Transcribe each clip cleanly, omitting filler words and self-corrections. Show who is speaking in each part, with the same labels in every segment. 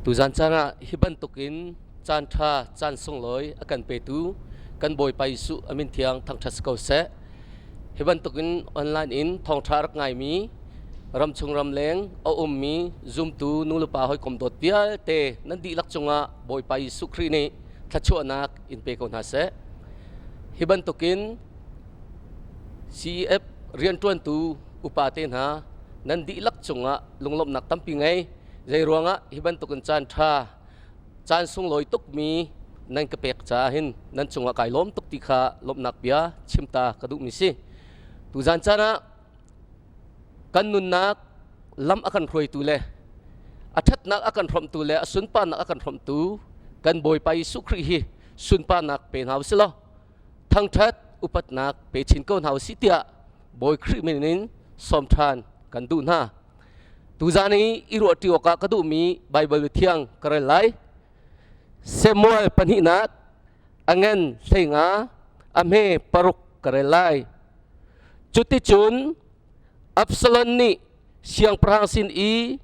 Speaker 1: Tuzan caan ah hi bantukin caan ṭha, caan sunglawi a kan petu kan Bawipa Jesuh a min thiang thangṭhat si ko seh. Hi bantukin online in thawngṭha rak ngaimi ramchung ramleng a ummi zumtu nulepa hawikom dawt vialte nan dihlak cungah Bawipa Jesuh Khrih nih thluachuahnak in pe ko hna seh. Hi bantukin CEF rianṭuantu upa te hna nan dihlak cungah lunglawmhnak tampi ngei. Zeiruangah hi bantukin caan ṭha, caan sunglawi tukmi nan ka pek caah hin nan cungah kai lawm tuk ti kha lawmhnak bia chim ta ka duhmi si. Tuzan caan ah kan nunnak lam a kan hruaitu le a ṭhatnak a kan hrawmhtu le a sunparnak a kan hrawmhtu kan Bawipa Jesuh Khrih hi sunparnak pe hna usih law thangṭhat upatnak pe chin ko hna usih tiah Bawi Khrih min in sawm ṭhan kan duh hna. Tuzan i i ruahṭi awkah ka duhmi Baibal thiang ka rel lai. Samuel pahnihnak a ngen 15 a hme paruk ka rel lai. Cuticun Absalom nih siangpahrang sin i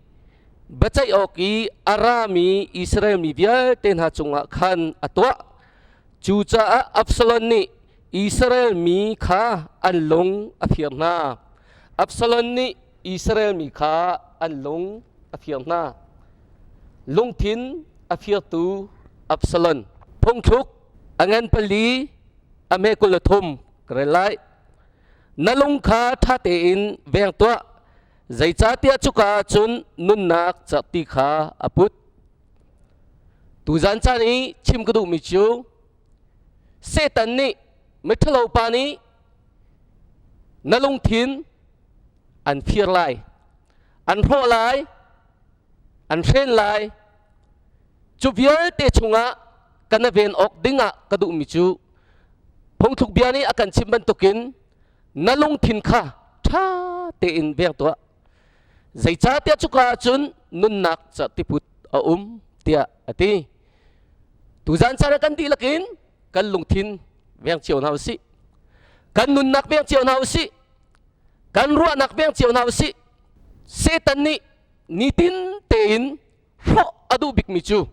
Speaker 1: biaceih awk i a rami Israel mi vialte hna cungah khan a tuah. Cucaah Absalom nih Israel mi kha an lung a fir hna. Absalom nih Israel mi kha an lung a fir hna. Lungthin a firtu Absalom. Phungthluk a ngan pali a hme 23 ka rel lai. Na lung kha ṭha tein veng tuah, zeicahtiah cuka ah cun nunnak cerhti kha a put. Tuzan caan i chim ka duhmi cu Satan nih miṭhalo pa nih na lungthin an fir lai, an hrawh lai, an hren lai. Cu vialte chungah kan ven awk dingah ka duhmi cu phungthluk bia nih a kan chimh bantukin na lungthin kha ṭha tein veng tuah. Zeicahtiah cuka ah cun nunnak cerhtiput a um tiah a ti. Tuzan caan ah kan dihlak in kan lungthin veng cio hna usih. Kan nunnak veng cio hna usih. Kan ruahnak veng cio hna usih. Satan nih nitin tein hrawh a duh bikmi cu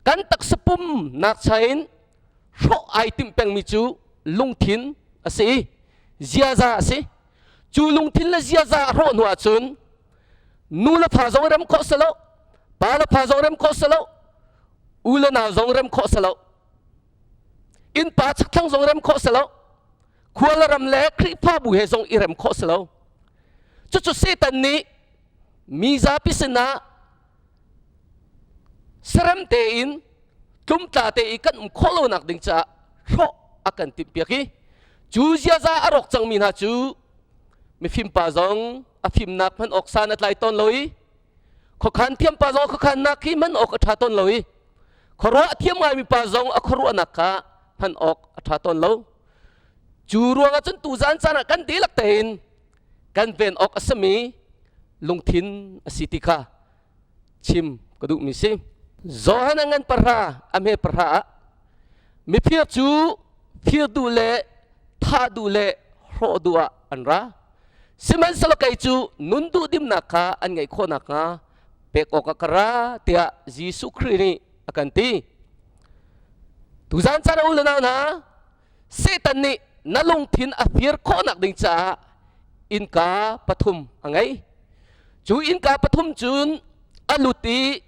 Speaker 1: kan taksa pum nakcha in hrawh ai timh pengmi cu lungthin a si i ziaza a si. Cu lungthin le ziaza a hrawh hnu ahcun nu le fa zong rem khawh si lo, pa le fa zong rem khawh si lo, u le nau zong rem khawh si lo, innpa chakthlang zong rem khawh si lo, khua le ram le Khrihfabu he zong i rem khawh si lo. Cucu Satan nih mi zapi sinah serem tein tlumtla te i kan um khawh lonak ding caah hrawh a kan timhpiak i cu ziaza a rawk cangmi hna cu mifim pa zong a fimnak hman awk san a tlai tawn lo i khuakhan thiam pa zong a khuakhannak hi hman awk a ṭha tawn lo i khuaruah thiam ngaimi pa zong a khuaruahnak kha hman awk a ṭha tawn lo. Cu ruangah cun tuzan caan ah kan dihlak tein kan ven awk a simi lungthin a si ti kha chim ka duhmi si. Johan a ngan pahra a hme pahra ah mifir cu fir duh le thah duh le hrawh duh ah an ra. Sihmanhsehlaw kei cu nun duh dimnak kha an ngeih khawh nakhnga pek awkah ka ra tiah Jesuh Khrih nih a kan ti. Tuzan caan ah u le nau hna, Satan nih na lungthin a fir khawhnak ding caah innka pathum a ngei. Cu innka pathum cun a lut i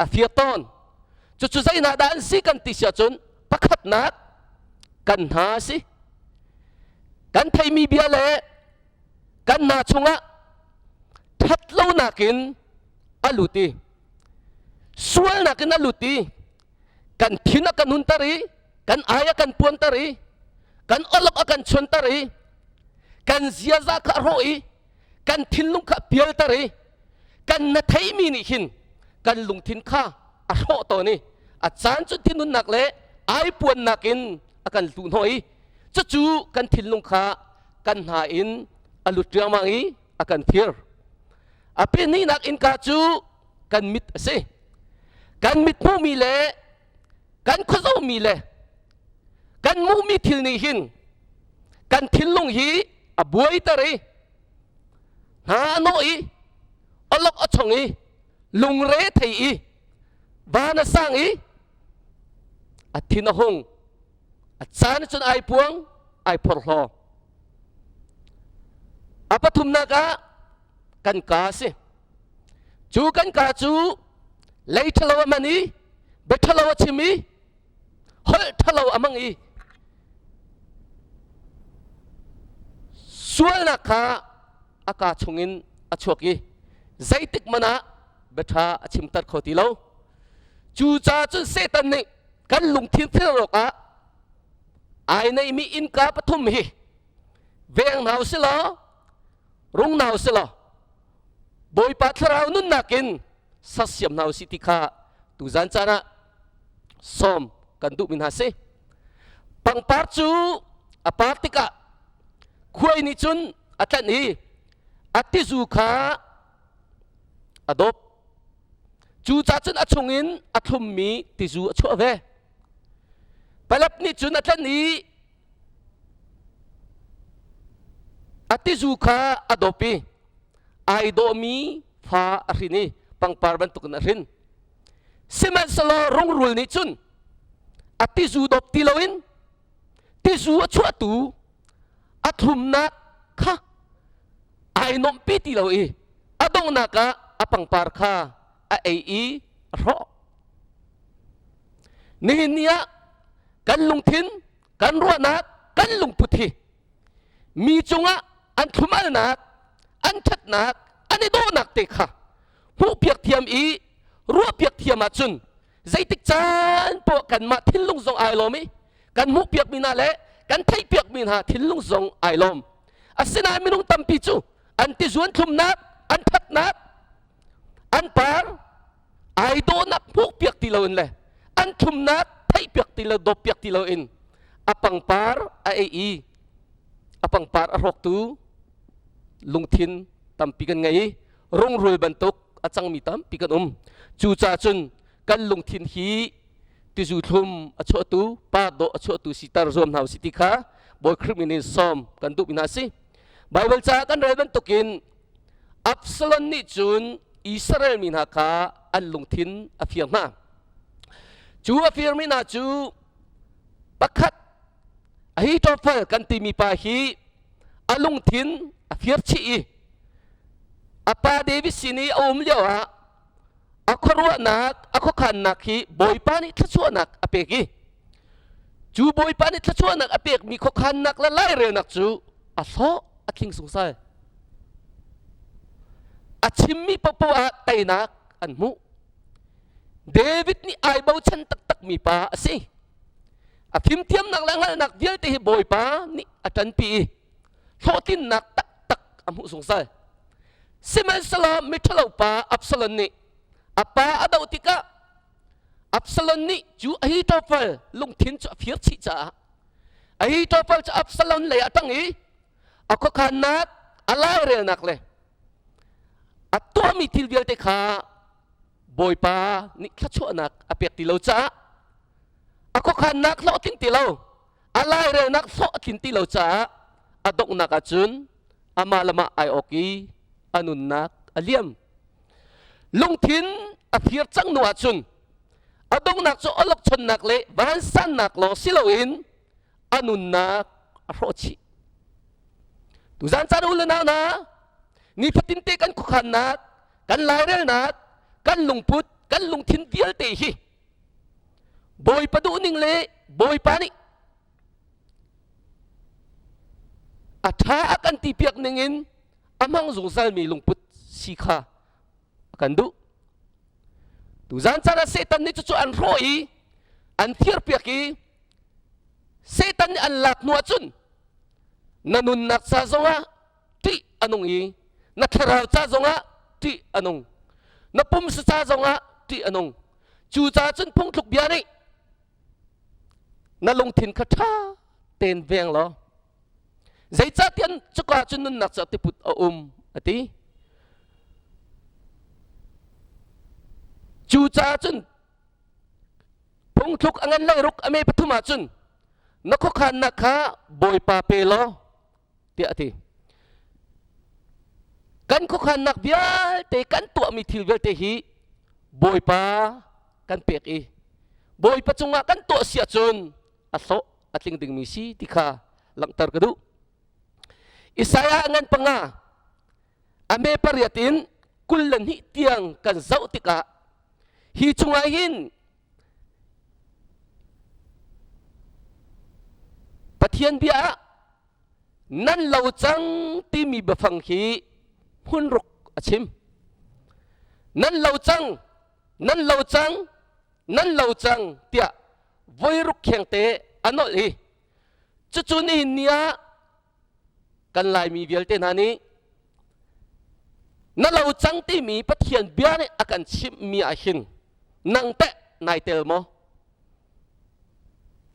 Speaker 1: a fir tawn. Cucu zeihnah dah an si kan ti si ahcun pakhatnak kan hna a si. Kan theimi bia le kan hna chungah ṭhat lonak in a lut i sualnak in a lut i kan thin a kan hunter i kan ai a kan puanter i kan olok a kan chuanter i kan ziaza kha a hrawh i kan thinlung kha a pialter i kan na theimi nih hin kan lungthin kha a hrawh tawn i a caan cu thinhunnak le ai puannak in a kan hluhhnawh i cucu kan thinlung kha kan hna in a lut riangmang i a kan thir. A pahnihnak innka cu kan mit a si. Kan mit hmuhmi le kan khuazomi le kan hmuhmi thil nih hin kan thinlung hi a buaiter i hna a nawh i olok a chong i lungre thei i. Van a sang i a thin a hung. A caan cun ai puang, ai phorhlaw. A pathumnak ah kan ka a si. Cu kan ka cu lei ṭhalo a man i bia ṭhalo a chim i holh ṭhalo a hmang i sualnak kha a kaa chungin a chuak i zeitik hmanh ah bia ṭha a chimter kho ti lo. Cucaah cun Satan nih kan lungthin thil awkah ai neihmi innka pathum hi veng hna u silaw rung hna u silaw Bawipa thlarau nunnak in sersiam hna u sih ti kha tuzan caan ah sawm kan duhmi hna si. Pangpar cu a par tikah khuai nih cun a tlanh i a tizu kha a dawp. Cucaah cun a chungin a thlummi tizu a chuah ve. Palep nih cun a tlanh i a tizu kha a dawp i ai dawhmi fa a hrin i pangpar bantukin a hrin. Sihmanhsehlaw rungrul nih cun a tizu dawp ti loin tizu a chuahtu a thlumnak kha ai nuamhpi ti lo i a donghnak ah a pangpar kha a ei i a hrawh. Nihin ni ah kan lungthin, kan ruahnak, kan lungput hi mi cungah an thlum-alnak, an ṭhatnak, an i dawhnak te kha hmuhpiak thiam i ruahpiak thiam ahcun zeitik caan poah kanmah thinlung zong ai lawm i kan hmuhpiakmi hna le kan theihpiakmi hna thinlung zong ai lawm. Asinain minung tampi cu an tizuan thlumnak, an thatnak, an par ai dawhnak hmuhpiak ti loin le an thlumnak theihpiak ti lo dawppiak ti loin a pangpar a ei i a pangpar a hrawktu lungthin tampi kan ngei i rungrul bantuk a cangmi tampi kan um. Cucaah cun kan lungthin hi tizu thlum a chuahtu pa dawh a chuahtu siter zuam hna usih ti kha Bawi Khrih min in sawm kan duhmi hna a si. Baibal caah kan rel bantukin Absalom nih cun Israel mi hna kha an lungthin a fir hna. Cu a firmi hna cu pakhat Ahithophel kan timi pa hi a lungthin a fir chih i a pa David sin i a um lioah a khuaruahnak a khuakhannak hi Bawipa nih thluachuahnak a pek i cu Bawipa nih thluachuahnak a pekmi khuakhannak le lairelnak cu a hlawh a tling zungzal. A chimmi paohpaoh ah teinak an hmuh. David nih ai bochan taktakmi pa a si. A fimthiamnak le hngalhnak vialte hi Bawipa nih a ṭanpi i hlawhtlinnak taktak a hmuh zungzal. Sihmanhsehlaw miṭhalo pa Absalom nih a pa a doh tikah Absalom nih cu Ahithophel lungthin cu a fir chih caah Ahithophel cu Absalom lei ah a ṭang i a khuakhannak, a lairelnak le a tuahmi thil vialte kha Bawipa nih thluachuahnak a pek ti lo caah a khuakhannak hlawhtling ti lo, a lairelnak hlawh a tlin ti lo caah a donghnak ahcun amah le mah ai awk i a nunnak a liam. Lungthin a fir cang hnu ahcun a donghnak cu awlokchonnak le vansannak lawng si loin a nunnak a hrawh chih. Tuzan caan u le nau hna, nifatin te kan khuakhannak, kan lairelnak, kan lungput, kan lungthin vialte hi Bawipa duhning le Bawipa nih a ṭha a kan ti piak ningin a hmang zungzalmi lungput si kha a kan duh. Tuzan caan ah Satan nih cucu an hrawh i an firpiak i Satan nih an lak hnu ahcun na nunnak ca zongah ṭih a nung i na thlarau ca zongah ṭih a nung na pumsa ca zongah ṭih a nung cucaah cun phungthluk bia nih na lungthin kha ṭha tein veng law zeicahtiah cuka cun nunnak ca tiput a um a ti cucaah cun phungthluk a ngan leiruk a me pathum ahcun na khuakhannak kha Bawipa pe law tiah a ti. Kan khuakhannak vialte kan tuahmi thil vialte hi Bawipa kan pek i Bawipa cungah kan tuah si ahcun a hlawh a tling dingmi si ti kha langhter ka duh. Isaiah ngan panga a me pariat in 22 tiang kan zoh tikah hi chungah hin Pathian bia ah nan lo cang timi biafang hi hmun ruk a chim. Nan lo cang, nan lo cang, nan lo cang tiah voi ruk khengte a nolh hi cucu nihin ni ah kan Laimi vialte hna nih na lo cang timi Pathian bia nih a kan chimhmi ah hin nang teh nai tel maw?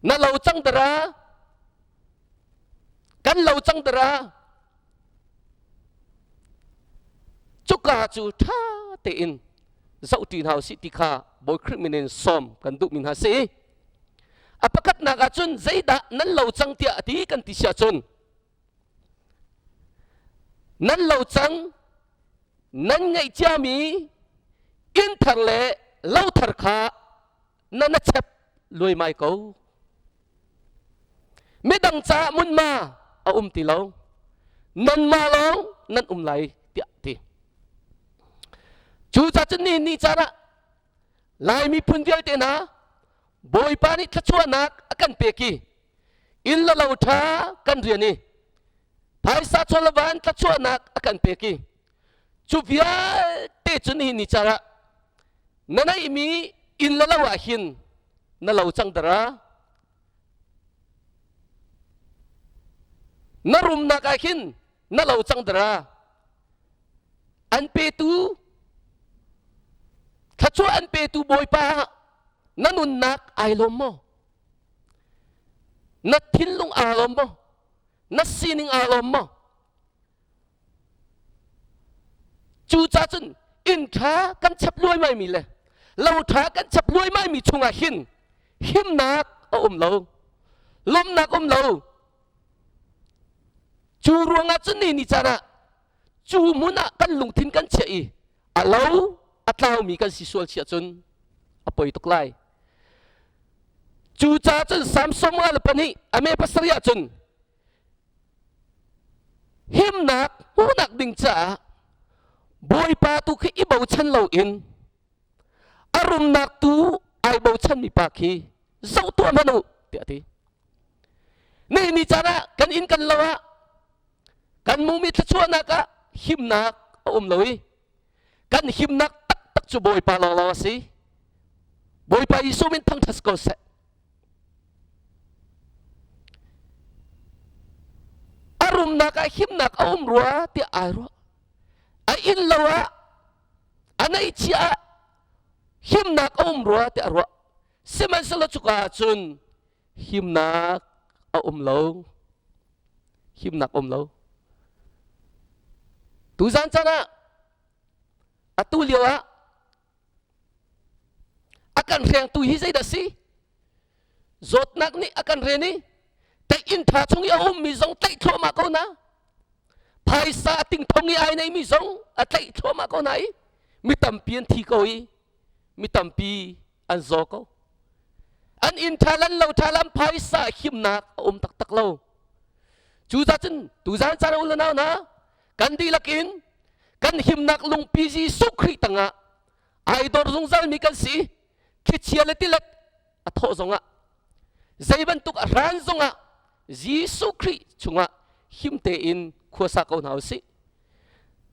Speaker 1: Na lo cang dara? Kan lo cang dara? Cuka cu ṭha tein zoh ṭi hna usih ti kha Bawi Khrih min in sawm kan duhmi hna si. A pakhatnak ah cun zeidah nan lo cang tiah a ti kan ti si ahcun nan lo cang nan ngeih ciami inn thar le lo thar kha na na chep luaimai ko. Midang caah munma a um ti lo. Nanmah lawng nan um lai tiah ti. Cu ca cun ni ni caan ah Lai miphun vialte hna Bawipa nih thluachuahnak a kan pek i inn le lo ṭha kan rian i phaisa chawlevan thluachuahnak a kan pek i cu vialte cu nihin ni car ah na neihmi inn le lo ah hin na lo cang dara na rumnak ah hin na lo cang dara an petu thluachuah an petu Bawipa na nunnak ai lawm maw na thinlung aa lawm maw na sining aa lawm maw cu ca cun inn ṭha kan chap luaimai mi le lo ṭha kan chap luaimai mi chungah hin himnak a um lo lawmnak um lo cu ruangah cun ni ni caan ah cu hmun ah kan lungthin kan chiah i a lo a tlaumi kan si sual chiah cun a poi tuk lai cu ca cun Samson nga le pahnih a me pasarih ah cun himnak hmuhnak ding caah Bawipa tu khi i bochan loin a rumnak tu ai bochanmi pa khi zoh tuah hmanh u tiah a ti. Nihin ni caan ah kan inn kan lo ah kan mumi thluachuahnak ah himnak a um lo i kan himnak taktak cu Bawipa lawnglawng a si. Bawipa Jesuh min thangṭhat ko seh. A rumnak ah himnak a um rua tiah ai ruah. A inn lo ah a neihchia ah himnak a um rua tiah a ruah. Sihmanhsehlaw cuka ah cun himnak a um lo. Himnak um lo. Tuzan caan ah atu lio ah a kan hrengtu hi zeidah si? Zawtnak nih a kan hren i tei inn ṭha chung i a ummi zong tlaih thluahmah ko na. Phaisa a tingthong i ai neimi zong a tlaih thluahmah ko na i mi tampi an thi ko i mi tampi an zaw ko. An inn ṭha lan lo ṭha lam phaisa himnak a um taktak lo. Cu cun tuzan caan u le nau na kan dihlak in kan himnak lungpi Jesuh Khrih tangah ai dor zungzalmi kan si thlichia le tilet a thawh zongah zei bantuk a hran zongah Jesuh Khrih chungah him tein khuasa ko hna usih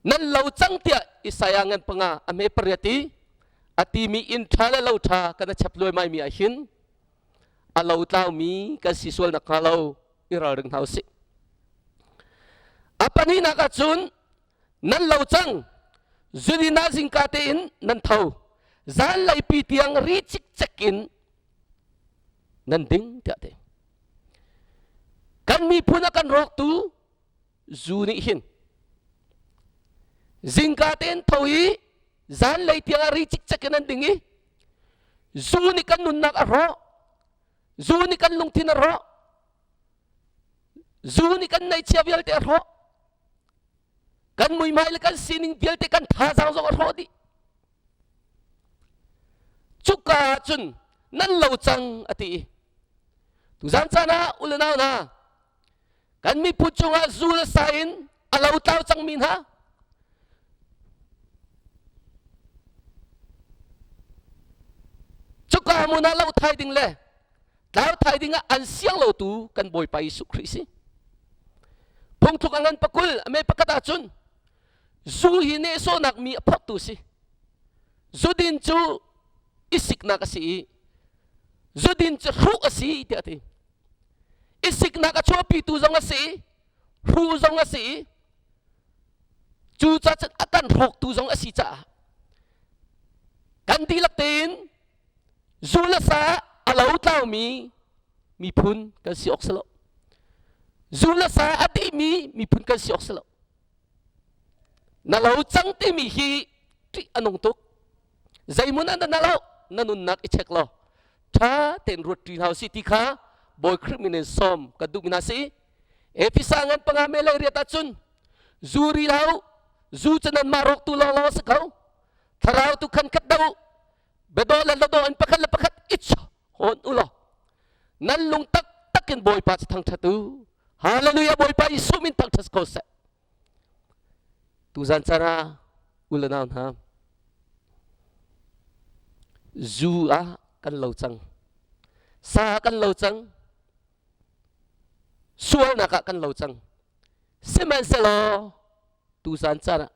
Speaker 1: nan lo cang tiah Isaiah ngan panga a hme pariat i a timi inn ṭha le lo ṭha kan a chap luaimai mi ah hin a lo tlaumi kan si sual nak hnga lo i ralring hna usih a pahnihnak ah cun nan lo cang zunina zingka tein nan tho zanlei pi tiang ri cikcek in nan ding tiah ti kan miphun a kan rawktu zu nih hin zingka tein tho i zanlei tiang ah ri cikcek in nan ding i zu nih kan nunnak a hrawh zu nih kan lungthin a hrawh zu nih kan neihchia vialte a hrawh kan muihmai le kan sining vialte kan thazaang zong a hrawh dih. Cuka ah cun nan lo cang a ti i tuzan caan ah u le nau hna kan miphun cungah zu le sa in a lo tlau cangmi hna cuka hmun ah lo thai ding le tlau thai ding ah an siang lo tu kan Bawipa Jesuh Khrih si. Phungthluk a ngan pakul a me pakhat ahcun zu hi nehsawhnak mi a phorhtu si. Zudin cu i siknak a si i zudin cu hruh a si tiah a ti. I siknak a chuahpitu zong a si i hruh zong a si i cucaah cun a kan hrawktu zong a si caah kan dihlak tein zu le sa a lo tlaumi miphun kan si awk si lo. Zu le sa a dihmi miphun kan si awk si lo. Na lo cang timi hi ṭih a nung tuk. Zeimun ah na lo na nunnak i check law ṭha tein ruat ṭi hna usih ti kha Bawi Khrih min in sawm kan duhmi hna si. Efesa ngan panga me le riat ahcun zu ri hlah u, zu cu nanmah rawktu lawnglawng a si ko. Thlarau tu khan khat dah u, biadawh le hlawdawh in pakhat le pakhat i chawn u law nan lung taktak in Bawipa cu thangṭhat u. Hallelujah Bawipa Jesuh min thangṭhat ko seh. Tuzan caan ah u le nau hna zu ah kan lo cang. Sa ah kan lo cang. Sualnak ah kan lo cang. Sihmanhsehlaw tuzan caan ah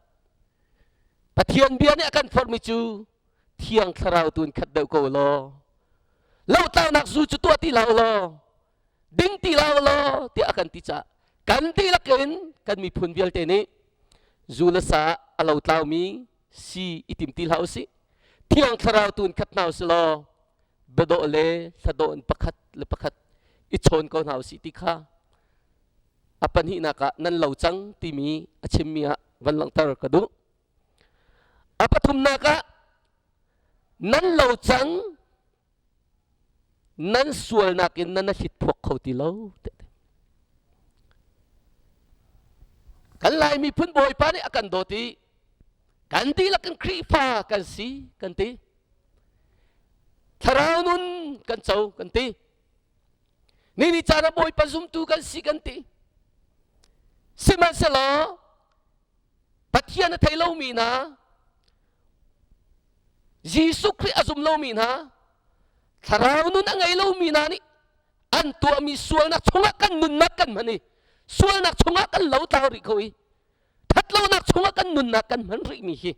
Speaker 1: Pathian bia nih a kan forhmi cu Thiang Thlarau tu in khat deuh ko law lotlaunak zu cu tuah ti hlah law ding ti hlah law tiah a kan ti caah kan dihlak in kan miphun vialte nih zu le sa a lotlaumi si i tim ti hlah usih. Thiang Thlarau tu in khat hna usih law biadawh le hladawh in pakhat le pakhat i chawn ko hna usih ti kha a pahnihnak ah nan lo cang timi a chimmi ah van langhter ka duh. A pathumnak ah nan lo cang nan sualnak in nan hlit phuak kho ti lo. Kan Lai miphun Bawipa nih a kan dawt i kan dihlak in Khrihfa kan si kan ti. Thlarau nun kan co kan ti. Ni ni caan ah Bawipa zumtu kan si kan ti. Sihmanhsehlaw Pathian a thei lomi hna, Jesuh Khrih a zum lomi hna, thlarau nun a ngei lomi hna nih an tuahmi sualnak chungah kan nunnak kan hman i sualnak chungah kan lo tlau rih ko i thatlonak chungah kan nunnak kan hman rihmi hi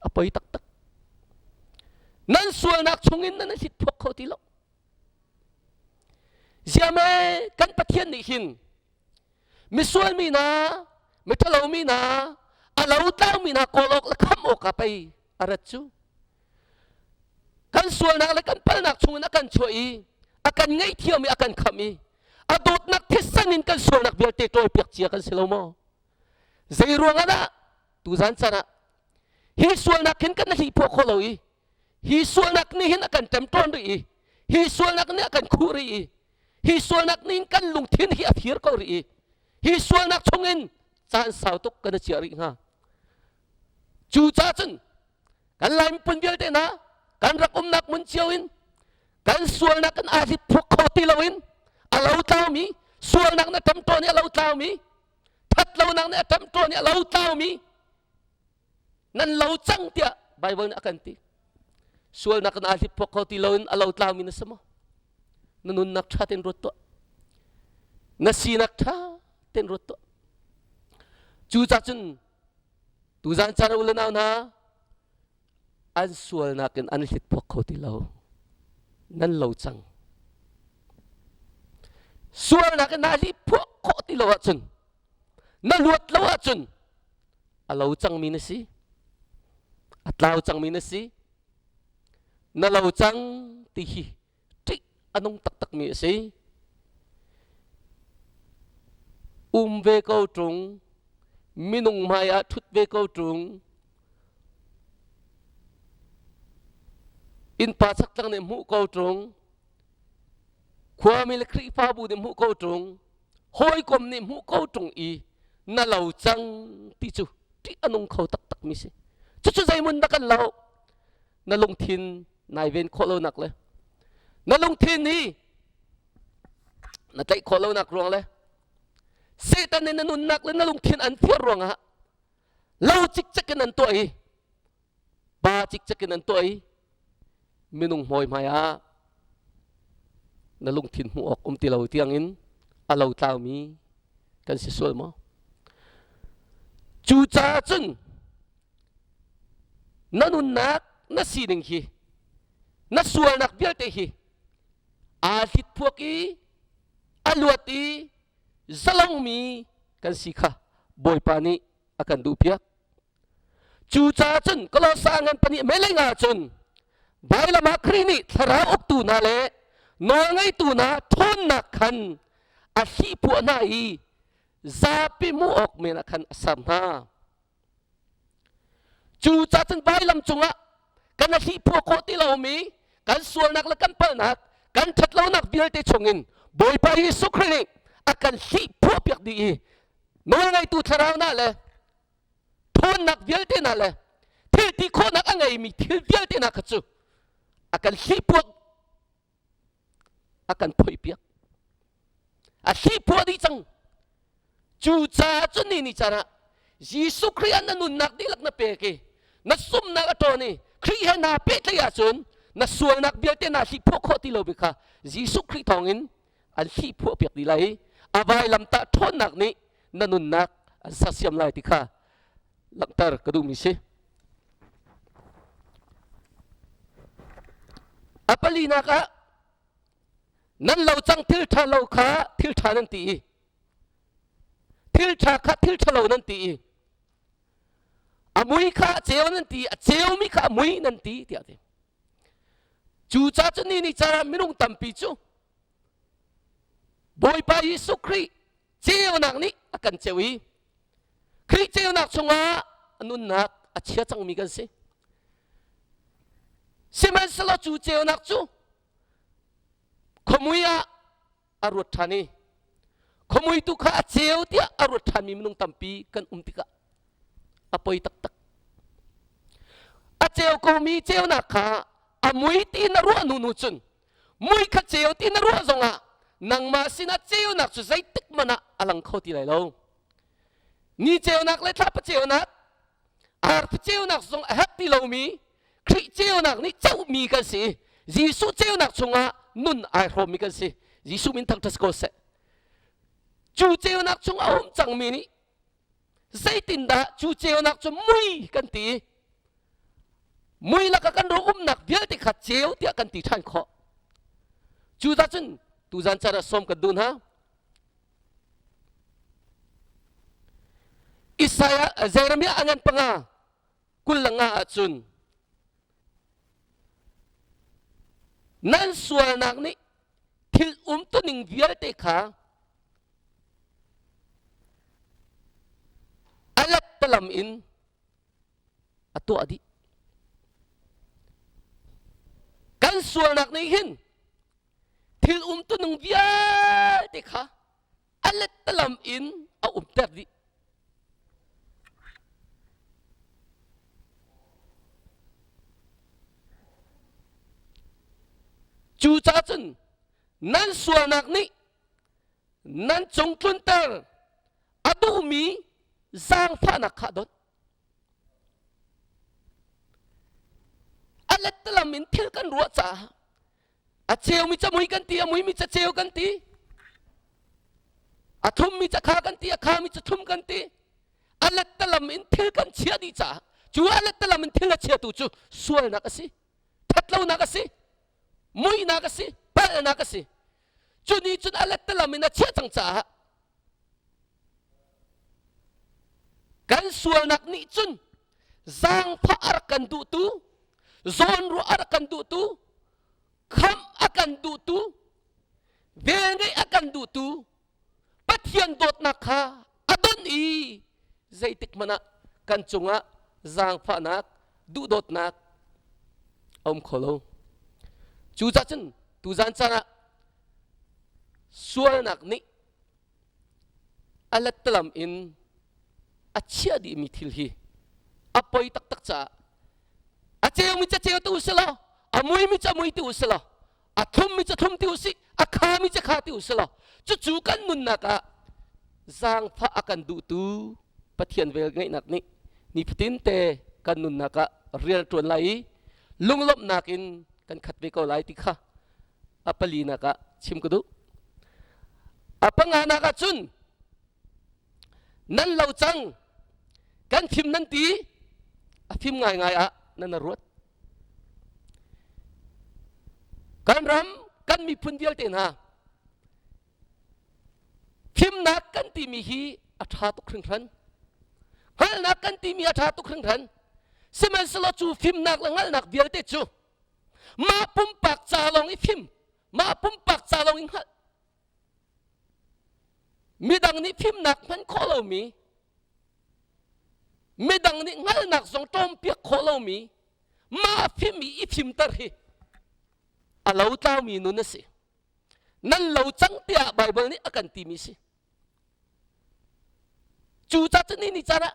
Speaker 1: a poi taktak. Nan sualnak chungin nan hlit phuak kho ti lo. Ziame kan Pathian nih hin misual mi hna, miṭhalo mi hna, a lotlau mi hna kawl awk le khamh awkah pei a rat cu. Kan sualnak le kan palnak chungin a kan chuah i a kan ngaihthiam i a kan khamh i a dawtnak thisen in kan sualnak vialte ṭawlpiak cia kan si lo maw? Zei ruangah dah tuzan caan ah hi sualnak hin kan hlihphuah kho lo i hi sualnak nih hin a kan ṭemṭawn rih i hi sualnak nih a kan khuh rih i hi sualnak nih kan lungthin hi a fir ko rih i hi sualnak chungin caan sau tuk kan i chiah rih hnga. Cucaah cun kan Lai miphun vialte hna kan rak umnak hmun cio in kan sualnak kan aa hlipphuk kho ti loin a lo tlaumi sualnak na ṭemṭawn i a lo tlaumi thatlonak nih a ṭemṭawn i a lo tlaumi nan lo cang tiah Baibal nih a kan ti. Sualnak in aa hlipphok kho ti loin a lo tlaumi na si maw? Na nunnak ṭha tein ruat tuah. Na sinak ṭha tein ruat tuah. Cucaah cun tuzan caan u le nau hna an sualnak in an hlitphok kho ti lo. Nan lo cang. Sualnak in naa hliphuah khawh ti lo ahcun na luat lo ahcun a lo cangmi na si. A tlau cangmi na si. Na lo cang ti hi ṭih a nung taktakmi a si. Um ve ko ṭung, minung hmai ah ṭhut ve ko ṭung, innpa chaktlang nih hmuh ko ṭung, khuami le Khrihfabu nih hmuh ko ṭung, hawikom nih hmuh ko ṭung i na lo cang ti cu ṭih a nung kho taktakmi si. Cucu zeimun dah kan lo? Na lungthin nai ven khawh lonak le na lungthin hi na tlaih khawh lonak ruang le Satan nih na nunnak le na lungthin an fir ruangah lo cikcek in an tuah i pa cikcek in an tuah i minung hmawi hmai ah na lungthin hmuh awk um ti lo tiangin a lo tlaumi kan si sual maw? Cucaah cun na nunnak na sining hi na sualnak vialte hi aa hlitphuak i a luat i zalongmi kan si kha Bawipa nih a kan duhpiak. Cucaah cun Kolosa ngan pahnih meleng ah cun vailam ah Khrih nih thlarau uktu hna le nawlngeitu hna ṭhawnnak khan a hlihphuah hna i zapi hmuh awk men ah khan a ser hna. Cucaah cun vailam cungah kan a hlihphuah khawh ti lomi kan sualnak le kan palhnak kan ṭhatlonak vialte chungin Bawipa Jesuh Khrih nih a kan hlihphuah piak dih i nawlngeitu thlarau hna le ṭhawnnak vialte hna le thil ti khawhnak a ngeimi thil vialte hna kha cu a kan hlihpuak a kan phoihpiak a hlihpuah dih cang. Cucaah cun ni ni caan ah Jesuh Khrih ah na nunnak dihlak na pek i na sumnak a ṭawn i Khrih he naa pehtlaih ahcun na sualnak vialte naa hlihphuah khawh ti lo bi kha Jesuh Khrih thawngin an hlihphuah piak dih lai i a vailamtah ṭhawnnak nih na nunnak an sersiam lai ti kha langhter ka duhmi si. A palinak ah nan lo cang thil ṭha lo kha thil ṭha nan ti i thil ṭha kha thil ṭha lo nan ti i a mui kha a ceu nan ti a ceumi kha a mui nan ti tiah ti. Cucaah cu ni ni caan minung tampi cu Bawipa Jesuh Khrih ceunak nih a kan ceu i Khrih ceunak chungah nunnak a chia cangmi kan si. Sihmanhsehlaw cu ceunak cu khuamui ah a ruat ṭhan i khuamui tu kha a ceu tiah a ruat ṭhanmi minung tampi kan um tikah a poi taktak. A ceu komi ceunak kha a mui ti na ruah hnu hnu cun mui kha ceu ti na ruah zongah nangmah sinah ceunak cu zeitik hmanh ah a lang kho ti lai lo. Ni ceunak le thlapa ceunak, arfi ceunak zong a herh ti lomi Khrih ceunak nih ceuhmi kan si. Jesuh ceunak chungah nun ai hrawmmi kan si. Jesuh min thangṭhat ko seh. Cu ceunak chung a um cangmi nih zeitindah cu ceunak cu mui kan ti mui lakah kan ro umnak vialte kha ceu tiah kan ti ṭhan khawh. Cu cun tuzan caan ah sawm kan duh hna. Isaiah Jeremiah a ngan panga 25 ahcun nan sualnak nih thil umtuning vialte kha a lettalam in a tuah dih. Kan sualnak nih hin thil umtuning vialte kha a lettalam in a umter dih. Cucaah cun nan sualnak nih nan cung tlunter a duhmi zaangfahnak kha dot. A lettalam in thil kan ruah caah a ceumi camui kan ti, a muimi caceu kan ti, a thummi cakha kan ti, a khami cathum kan ti. A lettalam in thil kan chia dih caah cu a lettalam in thil a chiatu cu sualnak a si, thatlonak a si, muihnak a si, palhnak a si. Cu nih cun a lettalam in a chiah cang caah kan sualnak nih cun zaangfah a rak kan duhtu, zawnruah a rak kan duhtu, khamh a kan duhtu, velngeih a kan duhtu Pathian dawtnak kha a donh i zeitik hmanh ah kan cungah zaangfahnak, duhdawtnak a um kho lo. Cucaah cun tuzan caan ah sualnak nih a lettalam in a chiah dihmi thil hi a poi taktak caah. A ceumi cu ceu ti usih law, a muimi cu a mui ti usih law, a thlummi cu thlum ti usih, a khami cu kha ti usih law, cucu kan nunnak ah zaangfah a kan duhtu Pathian vel ngeihnak nih nifatin te kan nunnak ah rian ṭuan lai i lunglawmhnak in kan khat ve ko lai ti kha a palinak ah chim ka duh. A panganak ah cun nan lo cang kan fim nan ti a fim ngaingai ah nan ruat kan ram kan miphun vialte hna fimnak kan timi hi a ṭha tuk hringhran hngalhnak kan timi a ṭha tuk hringhran sihmanhsehlaw cu fimnak le hngalhnak vialte cu mah pumpak ca lawng i fim mah pumpak ca lawng i hngalh Midang nih fimnak hman khawh lomi, midang nih hngalhnak zong ṭawmpiak khawh lomi, mah fim i i fimter hi a lo tlaumi nun a si. Nan lo cang tiah Baibal nih a kan timi si. Cucaah cun ni caan ah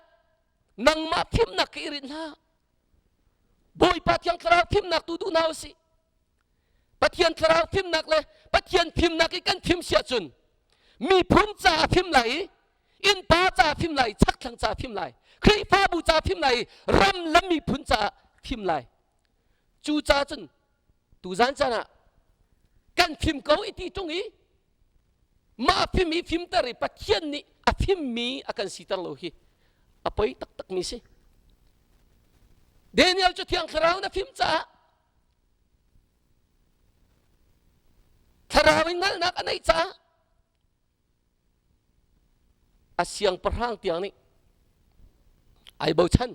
Speaker 1: nangmah fimnak ka i rinh hlah. Bawipa Thiang Thlarau fimnak tu duh hna usih. Pathian thlarau fimnak le Pathian fimnak i kan fim si ahcun miphun caah fim lai i innpa caah fim lai chakthlang caah fim lai Khrihfabu caah fim lai i ram le miphun caah fim lai cu caah cun tuzan caan ah kan fim ko i ti ṭung i mah fim i fimter i Pathian nih a fimmi a kan siter lo hi a poi taktakmi si Daniel cu Thiang Thlarau na fim caah Thlarau in hngalhnak a neih caah a siangpahrang tiang nih ai bochan.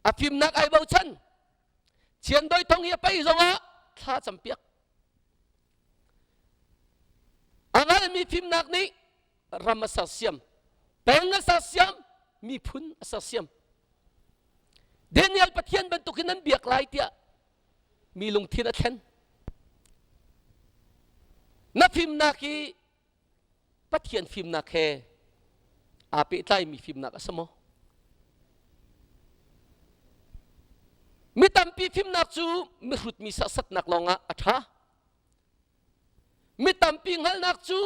Speaker 1: A fimnak ai bochan. Chiandoi thong hi a pei zongah thla campiak. A ngalmi fimnak nih ram a sersiam, peng a sersiam, miphun a sersiam. Daniel Pathian bantukin nan biak lai tiah mi lungthin a thlen. Na fimnak hi Pathian fimnak he aa pehtlaimi fimnak a si maw? Mi tampi fimnak cu mihrutmi serhsatnak lawngah a ṭha. Mi tampi hngalhnak cu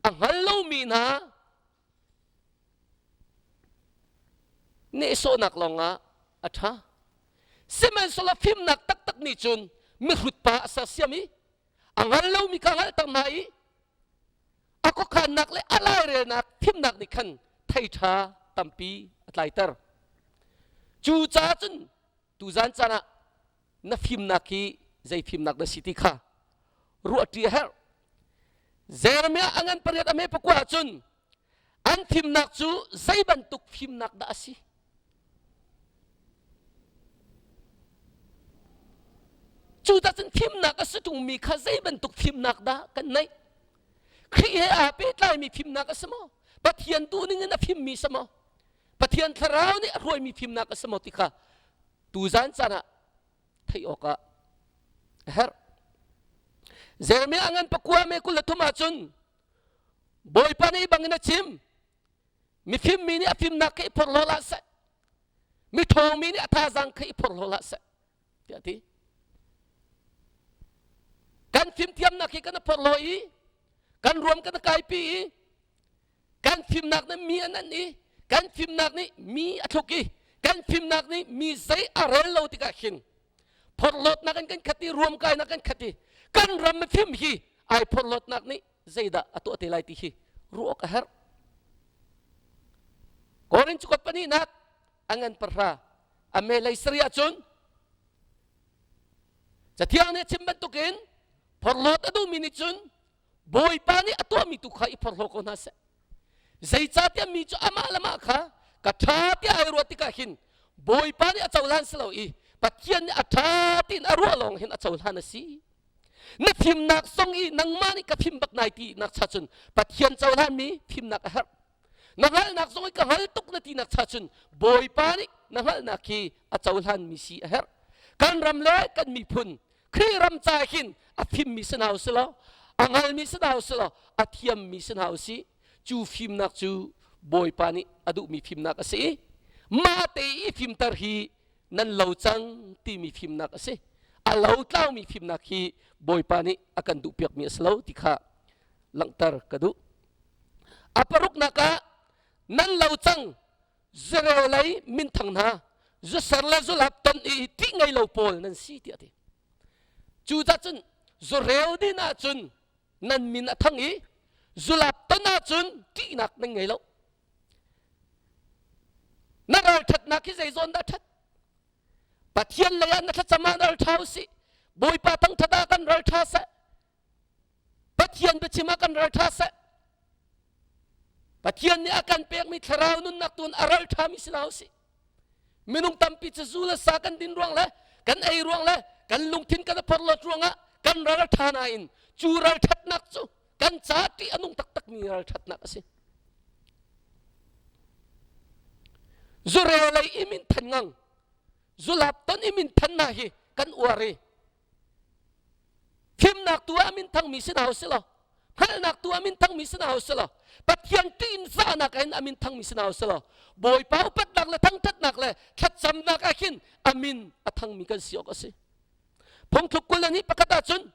Speaker 1: a hngal lomi hna nehsawhnak lawngah a ṭha. Sihmanhsehlaw fimnak taktak nih cun mihrut pa a sersiam i a hngal lomi kha a hngalhter hna i a khuakhannak le a lairelnak fimnak nih khan thei ṭha tampi a tlaiter. Cucaah cun tuzan caan ah na fimnak hi zei fimnak na si ti kha ruahṭi a herh. Jeremiah a ngan pariat a me pakua ahcun an fimnak cu zei bantuk fimnak dah a si? Cu cun fimnak a si ṭungmi kha zei bantuk fimnak dah kan neih? Khrih he aa pehtlaimi fimnak a si maw? Pathian duhning in a fimmi si maw? Pathian thlarau nih a hruaimi fimnak a si maw ti kha tuzan caan ah theih awkah a herh. Jeremiah a ngan pakua me 23 ahcun Bawipa nih bangin a chim mifim mi nih a fimnak kha i phorhlaw hlah seh miṭhawng mi nih a thazaang kha i phorhlaw hlah seh tiah a ti kan fimthiamnak hi kan i phorhlaw i kan ruam kan i kaipi i Kan fimnak nih mi an an i kan fimnak nih mi a thluk i kan fimnak nih mi zei a rel lo tikah khin phorhlawtnak in kan khat i ruamkainak kan khat i kan ram fim hi ai phorhlawtnak nih zeidah a tuah te lai ti hi ruah awk a herh. Korin cukot pahnihnak a ngan pahra a melei sarih ahcun Cathiang nih a chim bantukin phorhlawt a duhmi nih cun Bawipa nih a tuahmi tu kha i phorhlaw ko hna seh. Zeicahtiah mi cu amah le mah kha ka ṭha tiah ai ruah tikah hin Bawipa nih a cohlan si lo i Pathian nih a ṭha tiin a ruah lawng hin a cohlan a si. Na fimnak zong i nangmah nih ka fim bak nai ti nak cha cun Pathian cohlanmi fimnak a herh. Na hngalhnak zong i ka hngal tuk na tinak cha cun Bawipa nih na hngalhnak hi a cohlanmi si a herh. Kan ram le kan miphun Khrih ram ca hin a fimmi si hna usih law a hngalmi si hna usih law a thiammi si hna usih cu fimnak cu Bawipa nih a duhmi fimnak a si i mah te i fimter hi Nan lo cang timi fimnak a si. A lo tlaumi fimnak hi Bawipa nih a kan duhpiakmi a si lo ti kha langhter ka duh. A paruknak ah nan lo cang zureu lei minthang hna zuser le zulap ton i ṭih ngei lo pawl nan si tiah a ti. Cucah cun zureu din ahcun nan min a thang i zulap ton ahcun ṭihnak nan ngei lo. Na ralṭhatnak hi zei zawn dah ṭhat? Pathian lei ah na thlacam ah ralṭha usih. Bawipa thangṭhat ah kan ralṭha seh. Pathian biachim ah kan ralṭha seh. Pathian nih a kan pekmi thlarau nunnak tu in a ralṭhami si hna usih. Minung tampi cu zu le sa kan din ruang le kan ei ruang le kan lungthin kan i phorhlawt ruangah kan ralṭha nain cu ralṭhatnak cu kan ca ṭih a nung taktakmi ralṭhatnak a si. Zureu lei i min than ngang, zulap ton i min than hna hi kan uar i Fimnak tu ah min thangmi si hna usih law, hngalhnak tu ah min thangmi si hna usih law, Pathian ṭih in zahnak ah hin a min thangmi si hna usih law, Bawipa upatnak le thangṭhatnak le thlacamnak ah khin a min a thangmi kan si awk a si. Phungthluk 22 pakhat ahcun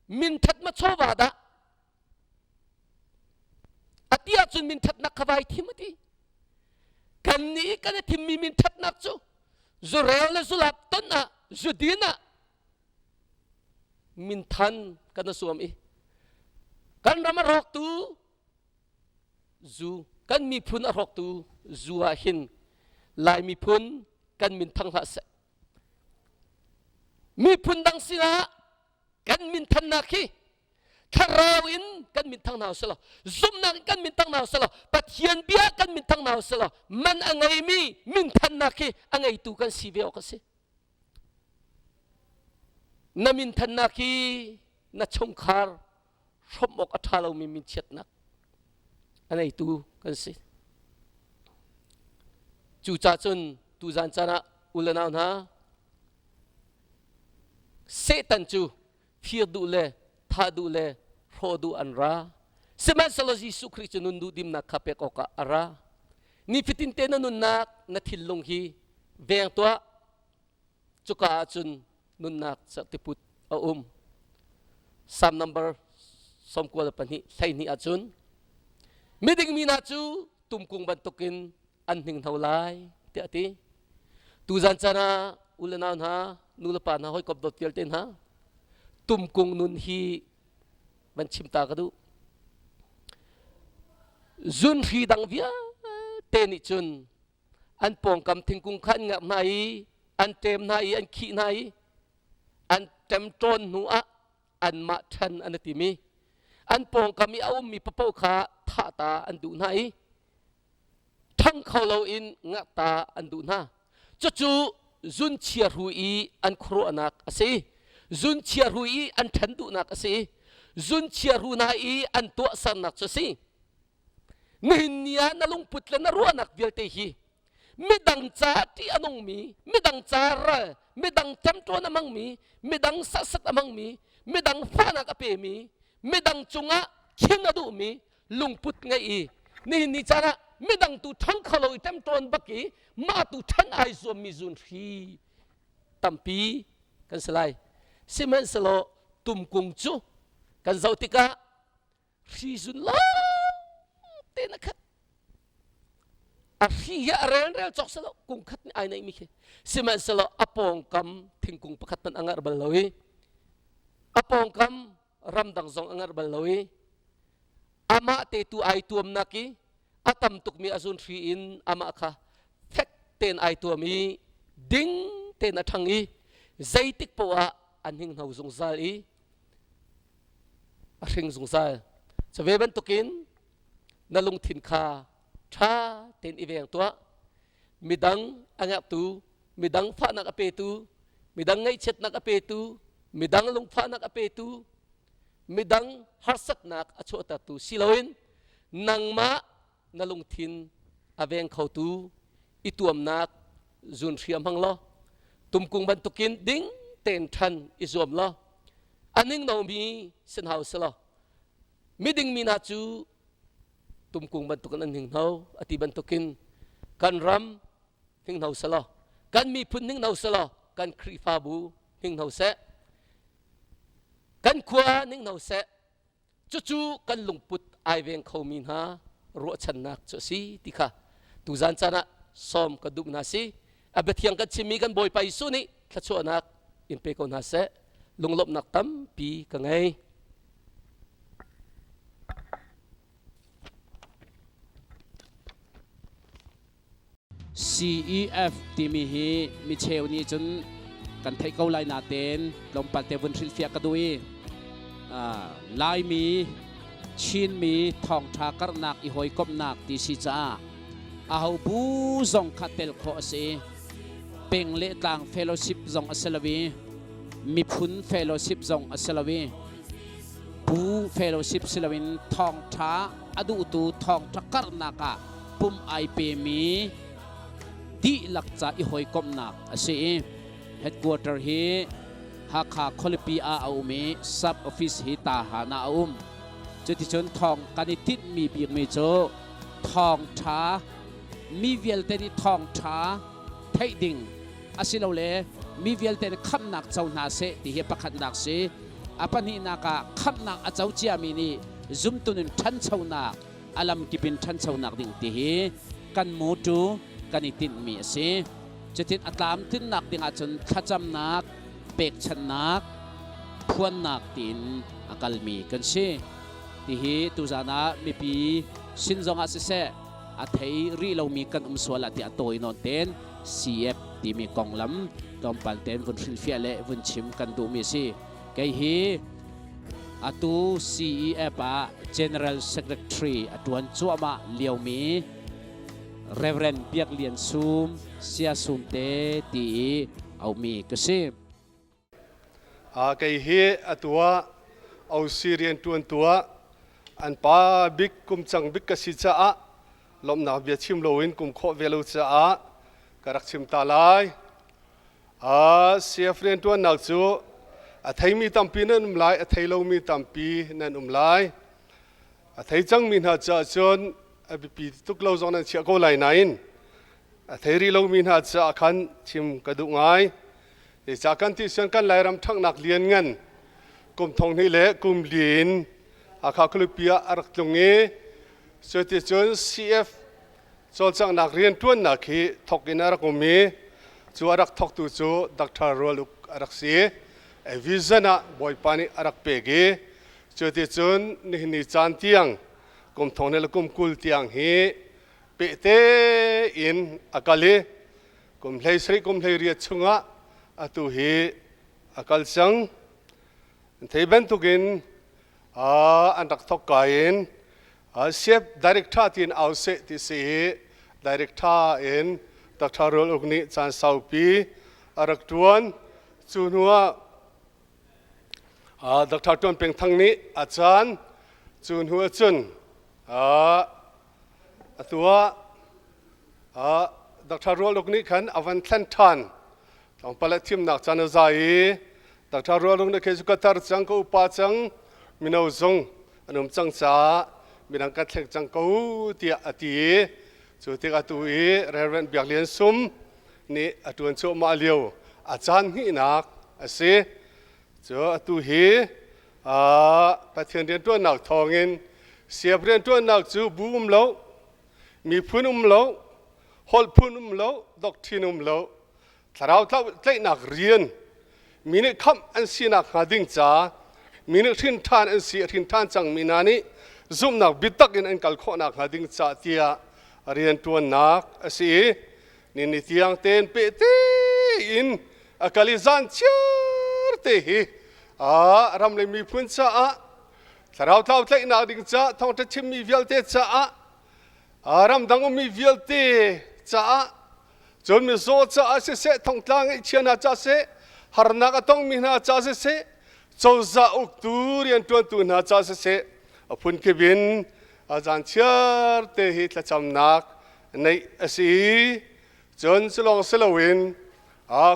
Speaker 1: min ṭhat ma chawva dah a ti ahcun min ṭhatnak kha vai thim a ti. Kannih kan i thimmi min ṭhatnak cu zurel le zulap ton ah zudin ah minthan kan asuam i kan ram a rawktu zu kan miphun a rawktu zu ah hin Lai miphun kan min thang hlah seh. Miphun dang sinah kan min thannak hi thlarau in kan min thang hna usih law zumhnak in kan min thang hna usih law Pathian bia kan min thang hna usih law man a ngeimi min thannak hi a ngeitu kan si ve awk a si. Na minthannak hi na chungkhar hrawmh awk a ṭha lomi minchiatnak a ngeitu kan si. Cucaah cun tuzan caan ah u le nau hna Satan cu fir duh le thah duh le hrawh duh an ra. Sihmanhsehlaw Jesuh Khrih cu nun duhdimnak kha pek awkah a ra. Nifatin te na nunnak na thinlung hi veng tuah. Cuka ah cun nunnak cerhtiput a um. Psalm number 92 12 ahcun miding mi hna cu tumkung bantukin an hninghno lai tiah a ti. Tuzan caan ah u le nau hna, nu le pa hna, hawikom dawt vialte hna, tumkung nun hi van chim ta ka duh. Zunhri dang vialte nih cun an pawngkam thingkung kha an ngerh hna i an ṭem hna i an khih hna i an ṭemṭawn hnu ah anmah ṭhan an i tim i an pawngkam i a ummi paoh kha thah ta an duh hna i ṭhang kho loin ngakta an duh hna. Cucu zunchia hru i an khuaruahnak a si. Zunchia hru i an ṭhen duhnak a si. Zunchia hru hna i an tuahsernak cu a si. Nihin ni ah na lungput le na ruahnak vialte hi midang ca ṭih a nungmi, midang ca ral, midang ṭemṭuan a hmangmi, midang sahsat a hmangmi, midang fahnak a pemi, midang cungah khin a duhmi lungput ngeih i nihin ni caan ah midang tu ṭhang kho lo i ṭemṭawn bak i mah tu ṭhan ai zuammi zunhri tampi kan si lai. Sihmanhsehlaw tumkung cu kan zoh tikah hri zun lawng tein a khat. A hri hi a relrel cawk si lo, kung khat nih ai neihmi khi. Sihmanhsehlaw a pawngkam thingkung pakhat hmanh a ngarh bal lo i a pawngkam ramdang zong a ngarh bal lo i amah te tu ai tuamnak i a tam tukmi a zun hri in amah kha fek tein ai tuam i ding tein a ṭhang i zeitik poah ah an hninghno zungzal i a hring zungzal. Cu ve bantukin na lungthin kha ṭha tein i veng tuah. Midang a ngerhtu, midang fahnak a petu, midang ngaihchiatnak a petu, midang lungfahnak a petu, midang harsatnak a chuahtertu si loin nangmah na lungthin a veng khotu i tuamnak zunhriam hmang law tumkung bantukin ding tein ṭhan i zuam law a ningnomi sin hau si law miding mi hna cu tumkung bantukin an hninghno a ti bantukin kan ram hninghno selaw. Kan miphun hninghno selaw kan Khrihfabu hninghno seh. Kan khua hninghno seh. Cucu kan lungput ai veng khomi hna ruahchannak cu a si ti kha tuzan caan ah sawm ka duh hna si. A biathiang kan chimmi kan Bawipa Jesuh nih thluachuahnak in pe ko hna seh. Lunglawmhnak tampi ka ngei.
Speaker 2: CEF timi hi micheu nih cun kan theih ko lai natein tlawmpal te vun hrilhfiah ka duh i Laimi Chinmi thawngṭha karhnak i hawikomhnak ti si caah aho bu zong kha tel khawh a si. Peng le tlang fellowship zong a si lo i miphun fellowship zong a si lo i bu fellowship si loin thawngṭha a duhtu thawngṭha karhnak ah pum ai pemi dihlak ca i hawikomhnak a si i headquarter hi Hakha khualipi ah a um i sub office hi Tahan ah a um. Cuticun thawng kan i tinhmi bikmi cu thawngṭha mi vialte nih thawngṭha theih ding asilole mi vialte nih khamhnak co hna seh ti hi pakhatnak si. A pahnihnak ah khamhnak a co ciami nih zumtun in ṭhanchonak a lamkip in ṭhanchonak ding ti hi kan mawṭu kan i tinhmi a si. Cutin a tlamtlinnak ding ahcun thlacamnak, pekchanhnak, phuannak tiin a kalmi kan si. Tihi tuzan ah mipi sin zongah siseh a thei rih lomi kan um sual ah tiah tawi nawn ten CF timi konglam tlawmpal ten vun hrilhfiah le vun chim kan duhmi a si. Kei hi atu CEF ah General Secretary a ṭuan cuahmah liomi Reverend Biak Lian Sum Sia Sum te ti i aumi ka si.
Speaker 3: Kei hi atu ah OC rianṭuan tuah an pa bik kum cang bik ka si caah lawmhnak bia chim loin kum khawh ve lo caah ka rak chim ta lai. CF rianṭuannak cu a theimi tampi nan um lai, a thei lomi tampi nan um lai. A thei cangmi hna caah cun a biapi tuk lo zong nan chiah ko lai nain a thei rih lomi hna caah khan chim ka duh ngai. Zeicah kan ti sian kan Lairam ṭhanghnak lian ngan kum thong hnih le kum li in Hakha khualipi ah a rak tlung i cuticun CF cawlcanghnak rianṭuannak hi thawk in a rak um i cu a rak thawktu cu Dr. Rual Uk a rak si. A vision ah Bawipa nih a rak pek i cuticun nihin ni caan tiang kum thong le kum 20 tiang hi pehte in a kal i kum hlei sarih kum hlei riat chungah atu hi a kal cang. Thei bantukin an rak thawk ka in Chef director tiin au seh ti si i director in Dr. Rual Uk nih caan saupi a rak ṭuan. Cu hnuah Dr. Ṭuan Peng Thang nih a caan cu hnu ahcun atu ah Dr. Rual Uk nih khan a van thlen ṭhan. Tlawmpal ah thimnak caan a za i Dr. Rual Uk nih kei cu ka tar cang, ka upa cang, mino zong an um cang caah midang kan thleng cang ko tiah a ti i cu tik atu i Reverend Biak Lian Sum nih a ṭuan cuahmah lio a caan hnihnak a si. Cu atu hi Pathian rianṭuannak thawngin siap rianṭuannak cu bu um lo, miphun um lo, holh phun um lo, doctrine um lo, thlarau tlaihnak rian mi nih khamh an sinak hnga ding ca mi nih hrin ṭhan an si a hrin ṭhan cangmi hna nih zumhnak biatak in an kal khawhnak hnga ding ca tiah rianṭuannak a si i ni ni tiang tein pehte in a kal i zan chiar te hi ram le miphun caah thlarau tlau tlaihnak ding ca thawngṭha chimmi vialte caah ramdang ummi vialte caah Cun mizaw caah siseh, thongtla ngaihchia hna caah siseh, harnak a tongmi hna caah siseh, cozah uktu rianṭuantu hna caah siseh, a phunkip in zan chiar te hi thlacamnak neih a si. Cun culawng si loin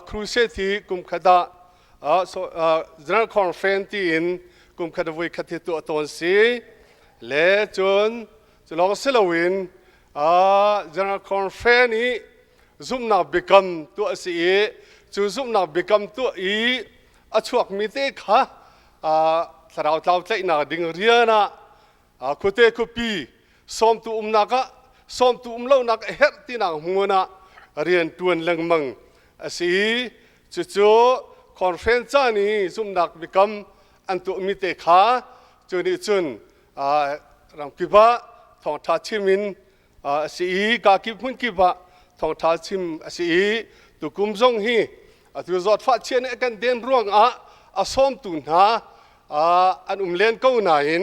Speaker 3: crusade hi kum khat ah General Conference tiin kum khat voi khat hi tuah tawn si. Le cun culawng si loin General Conference i zumhnak biakam tuah a si i cu zumhnak biakam tuah i a chuakmi te kha thlarau tlau tlaihnak ding rian ah khuate khuapi sawmtu umnak ah sawmtu um lonak a herh tinak hmun ah rian ṭuan lengmang a si i cucu conference caan i zumhnak biakam an tuahmi te kha cu nih cun ramkip ah thawngṭha chim in a si i kakip hmunkip ah thawngṭha chim a si i tukum zong hi atu zawtfah chia nih a kan den ruangah a sawmtu hna an um len ko nain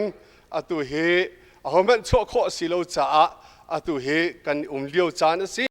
Speaker 3: atu hi ahohmanh chuah khawh a si lo caah atu hi kan um lio caan a si.